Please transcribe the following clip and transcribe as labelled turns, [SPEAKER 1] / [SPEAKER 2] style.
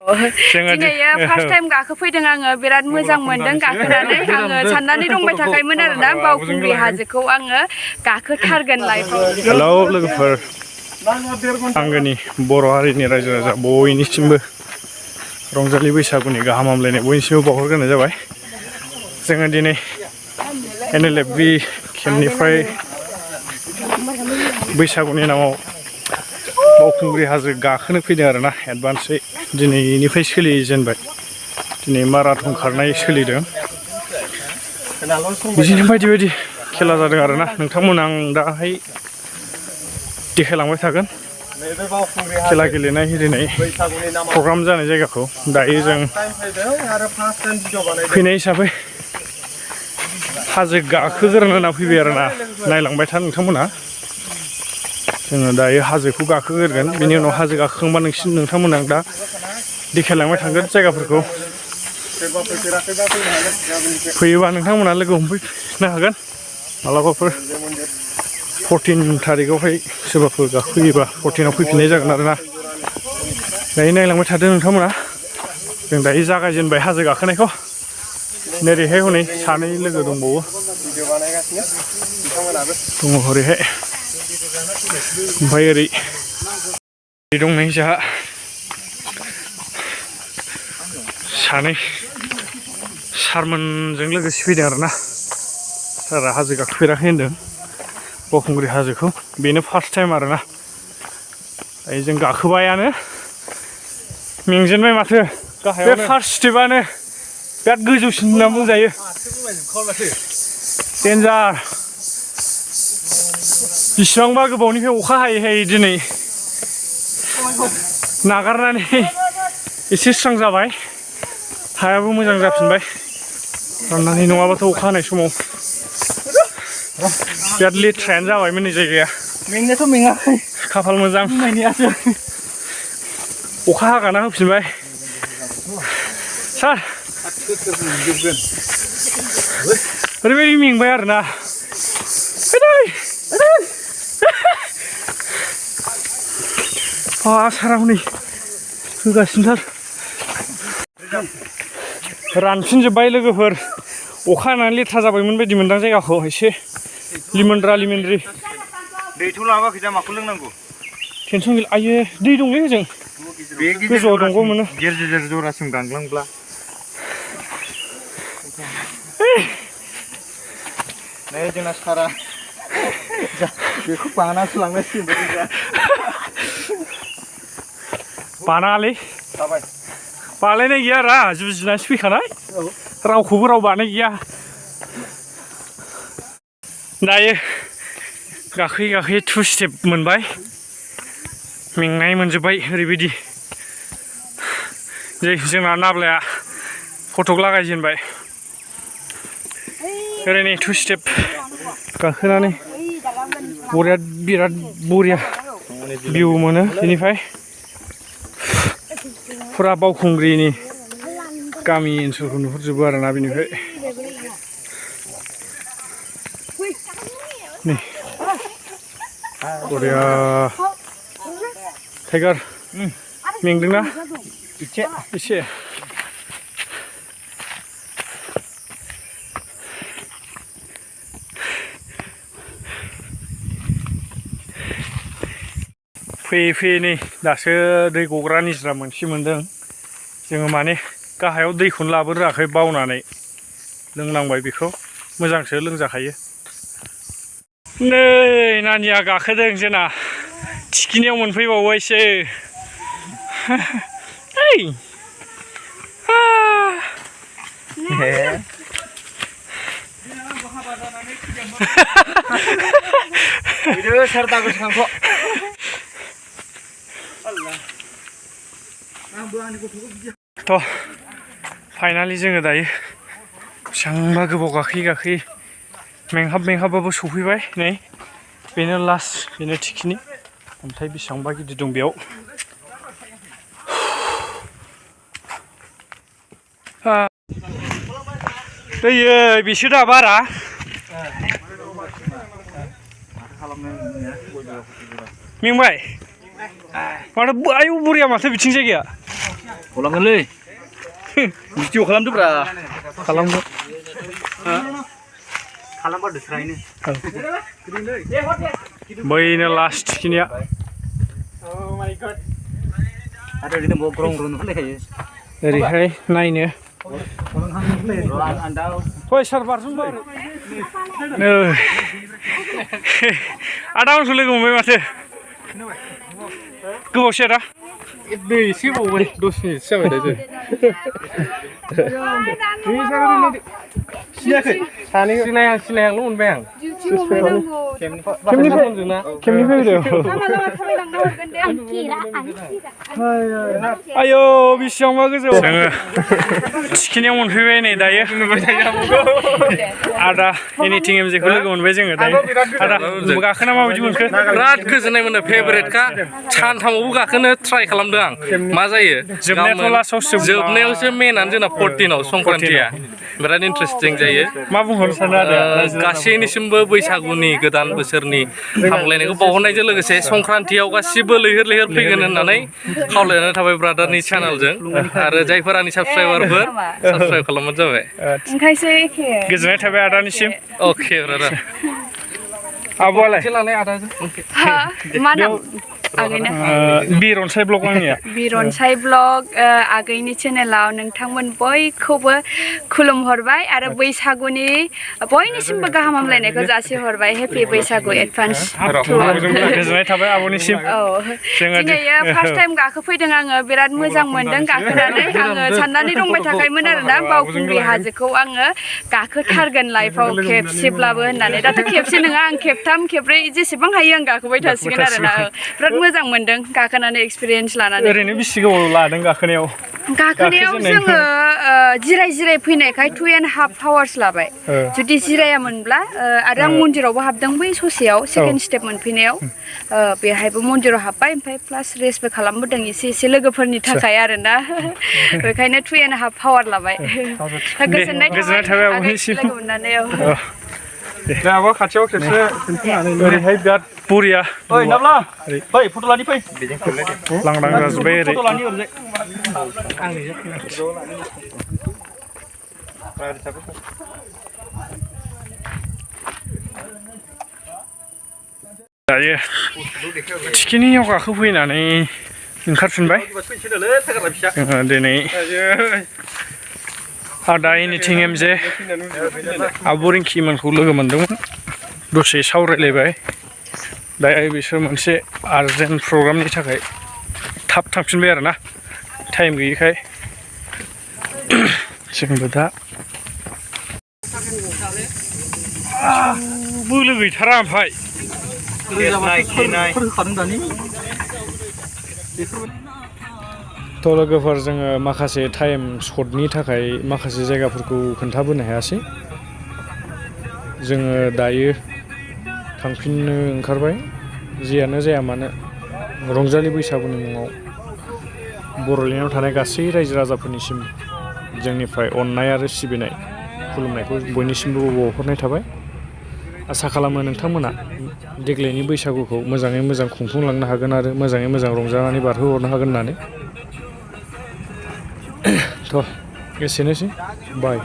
[SPEAKER 1] दिनै first time गाखोफैदों आङो बिराद मोजां मोनदों गाखोनानै आङो साननानै दंबाय थाखायोमोन आरोना बावखुंग्रि हाजोखौ आङो गाखोथारगोन लाइफआव।
[SPEAKER 2] हेलौ लोगोफोर, आंगोनि बर' हारिनि रायजो राजा बयनिसिमबो रंजालि बैसागुनि गाहाम हामलायनाय बयनिसिमबो बावहरग्रोनाय जाबाय। जोङो दिनै NLFB केम्पनिफ्राय बैसागुनि नामाव बावखुंग्रि हाजो गाखोनो फैदों आरोना एडभान्सै दिनैनिफ्राय सोलिजेनबाय। दिनै माराथन खारनाय सोलिदों। बिदिनो बायदि बायदि खेला जादों आरोना नोंथांमोन आं दाहाय देखायलांबाय थागोन खेला गेलेनाय हिरिनाय प्रग्राम जानाय जायगाखौ। दायो जों फैनाय हिसाबै हाजो गाखोगोरनो होनना फैबाय आरोना, नायलांबाय था नोंथांमोना। जोङो दायो हाजोखौ गाखोगोरगोन, बिनि उनाव हाजो गाखोखांबा नोंथांमोना दा देखायलांबाय थागोन जायगाफोरखौ। फैयोबा नोंथांमोना लोगो हमफैनो हागोन मालाबाफोर। 14 थारिखआवहाय सोरबाफोर गाखोयोबा 14आव फैफिननाय जागोन आरोना। दायो नायलांबाय थादों नोंथांमोना। जों दायो जागायजेनबाय हाजो गाखोनायखौ। नोरैहाय हनै सानै लोगो दंबावो, दङ हरैहाय। ओमफ्राय ओरै दं नै जोंहा सानै सारमोनजों लोगोसे फैदों आरोना। सारा हाजो गाखोफेराखै होनदों बावखुंग्रि हाजोखौ, बेनो फार्स्ट टाइम आरोना। दायो जों गाखोबायानो, मेंजेनबाय माथो। बे फार्स्ट स्टेपआनो बिराद गोजौसिन होनना बुंजायो, देन्जार। बिसिबांबा गोबावनिफ्राय अखा हायै हायै दिनै नागारनानै एसे स्रां जाबाय, हायाबो मोजां जाफिनबाय। राननानै नङाबाथ' अखा हानाय समाव बिराद लेथ्रायानो जाबायमोन नै जायगाया।
[SPEAKER 3] मेंनायाथ' मेङाखै,
[SPEAKER 2] खाफाल मोजां अखा हागाना होफिनबाय। सार ओरैबायदि मेंबाय आरोना। सारा हनै होगासिनोथार। रानफिनजोब्बाय लोगोफोर, अखा हानानै लेथ्रा जाबायमोन बायदि मोनदां जायगाखौ, एसे लिमोनद्रा लिमोनद्रि।
[SPEAKER 3] दैथ' लाबोआखै, माखौ लोंनांगौ?
[SPEAKER 2] टेनसन गैला। आयो दै दंलै होजों, गोजौआव दंग' मोनो।
[SPEAKER 3] गेजेर जरासिम गांलांब्ला नै जोंना सारा बेखौ बानासो लांनांसिगोन।
[SPEAKER 2] बानाङालै, बालायनाय गैया रा, जुजिनासो फैखानाय। रावखौबो राव बानाय गैया। दायो गाखोयै गाखोयै 2 स्टेप मोनबाय, मेंनाय मोनजोब्बाय ओरैबायदि। जोंना नाब्लाया फटक लागायजेनबाय। ओरै नै 2 स्टेप गाखोनानै बिराद बरिया भिउ मोनो बेनिफ्राय। फुरा बावखुंग्रिनि गामि ओनसोलखौ नुहुरजोबो आरोना बेनिफ्राय। नै बरिया टाइगार, मेंदोंना एसे? फैयै फैयै नै दासो दै गग्रा निज्रा मोनसे मोनदों। जोङो माने गाहायाव दैखौनो लाबोरोआखै, बावनानै लोंनांबाय बेखौ। मोजांसो, लोंजाखायो। नै नानिया गाखोदों जोंना, थिखिनियाव मोनफैबावबायसो। थ' फाइनालि जोङो दायो बेसेबांबा गोबाव गाखोयै गाखोयै मेंहाबबाबो सफैबाय। नै बेनो लास्ट, बेनो थिखिनि। अन्थाइ बेसेबांबा गिदिर दं बेयाव। दैयै बेसो दा बारा। मेंबाय माथो, आयौ बरिया माथो बिथिं जायगाया।
[SPEAKER 4] गलांगोनलै भिडिअ खालामदोब्रा
[SPEAKER 2] खालामदो
[SPEAKER 4] खालामबा दोस्रायनो
[SPEAKER 2] बैनो लास्ट खिनिया
[SPEAKER 4] आरो ओरैनो ग्रं ग्रं होनलायखायो
[SPEAKER 2] ओरैहाय नायनो फै सार बारस'नबाय आदा आंसो लोगो मोनबाय माथो गोबावसै आदा दै एसे बावबाय 10 मिनिटसो जाबाय दा जों सिनायाखै सिनायहांल' मोनबाय आं खेबनिफ्राय आयौ बेसेबांबा गोजौ जोङो थिखिनियाव मोनफैबाय नै दायो आदा एनिथिं एमजेखौ लोगो मोनबाय जोङो दायो आदा गाखोना माबायदि मोनखो
[SPEAKER 5] बिराद गोजोननाय मोनो फेभरेटखा सानथामावबो गाखोनो ट्राइ खालामदों आं मा जायो
[SPEAKER 2] जोबनायाथ' लास्टआव
[SPEAKER 5] जोबनायावसो मेनानो जोंना 14आव संक्रान्तिया बिराद इन्टारेस्टिं जायो
[SPEAKER 2] मा बुंहरनो सानो आदा
[SPEAKER 5] गासैनिसिमबो बैसागुनि गोदान बोसोरनि हामलायनायखौ बावहरनायजों लोगोसे संक्रान्तियाव गासिबो लैहोर लैहोर फैगोन होननानै खावलायनानै थाबाय ब्रादारनि चेनेलजों आरो जायफोर आंनि साबसक्राइबारफोर साबसक्राइब खालामबानो जाबाय
[SPEAKER 1] ओंखायसो एखे
[SPEAKER 2] गोजोननाय थाबाय आदानिसिम
[SPEAKER 5] अके ब्रादार
[SPEAKER 2] आब'आलाय
[SPEAKER 1] मा नाम आगैना
[SPEAKER 2] B.Ronsai ब्लग आंनिया
[SPEAKER 1] B.Ronsai ब्लग आगैनि चेनेलाव नोंथांमोन बयखौबो खुलुमहरबाय आरो बैसागुनि बयनिसिमबो गाहाम हामलायनायखौ जासिहरबाय हेपि बैसागु एडभान्स
[SPEAKER 2] गोजोननाय थाबाय आब'निसिम
[SPEAKER 1] औ दिनै फार्स्ट टाइम गाखोफैदों आङो बिराद मोजां मोनदों गाखोनानै आङो साननानै दंबाय थाखायोमोन आरोना बावखुंग्रि हाजोखौ आङो गाखोथारगोन लाइफआव खेबसेब्लाबो होननानै दाथ' खेबसे नङा आं खेबथाम खेब्रै जेसेबां हायो आं गाखोबाय थासिगोन आरोना बिराद मोजां मोनदों गाखोनानै एक्सपिरियेन्स लानानै
[SPEAKER 2] ओरैनो बेसे गोबाव लादों गाखोनायाव
[SPEAKER 1] जोङो जिराय जिराय फैनायखाय 2.5 आवार्स लाबाय जुदि जिरायामोनब्ला आरो आं मन्दिरावबो हाबदों बै ससेयाव सेकेन्ड स्टेप मोनफैनायाव बेहायबो मन्दिराव हाबबाय ओमफ्राय प्लास रेस्टबो खालामबोदों एसे लोगोफोरनि थाखाय आरोना बेखायनो 2.5 आवार लाबाय गोजोननाय थाबाय लोगो मोननानै
[SPEAKER 2] जोंहाबो खाथियाव खेबसे ओरैहाय बिराद बरिया
[SPEAKER 4] ओइ नाब्ला फै फट' लानि फै
[SPEAKER 2] लांदां जाजोब्बाय ओरै
[SPEAKER 4] फट' लानि ओरैजाय
[SPEAKER 2] दायो थिखिनियाव गाखोफैनानै ओंखारफिनबाय जोङो दिनै आदा एनिथिं एमजे आब' रिंकि मोनखौ लोगो मोनदोंमोन दसे सावरायलायबाय दा बिसोर मोनसे आर्जेन्ट प्रग्रामनि थाखाय थाब थांफिनबाय आरोना टाइम गैयैखाय जोंबो दा बोलो गैथारा ओमफ्राय थ' लोगोफोर जोङो माखासे टाइम सर्टनि थाखाय माखासे जायगाफोरखौ खोन्थाबोनो हायासै जोङो दायो थांफिननो ओंखारबाय जियानो जाया मानो रंजालि बैसागुनि मुङाव बर'लेण्डआव थानाय गासै रायजो राजाफोरनिसिम जोंनिफ्राय अननाय आरो सिबिनाय खुलुमनायखौ बयनिसिमबो बावहरनाय थाबाय आसा खालामो नोंथांमोना देग्लायनि बैसागुखौ मोजाङै मोजां खुंफुंलांनो हागोन आरो मोजाङै मोजां रंजानानै बारहोहरनो हागोन होननानै थ' एसेनोसै बाय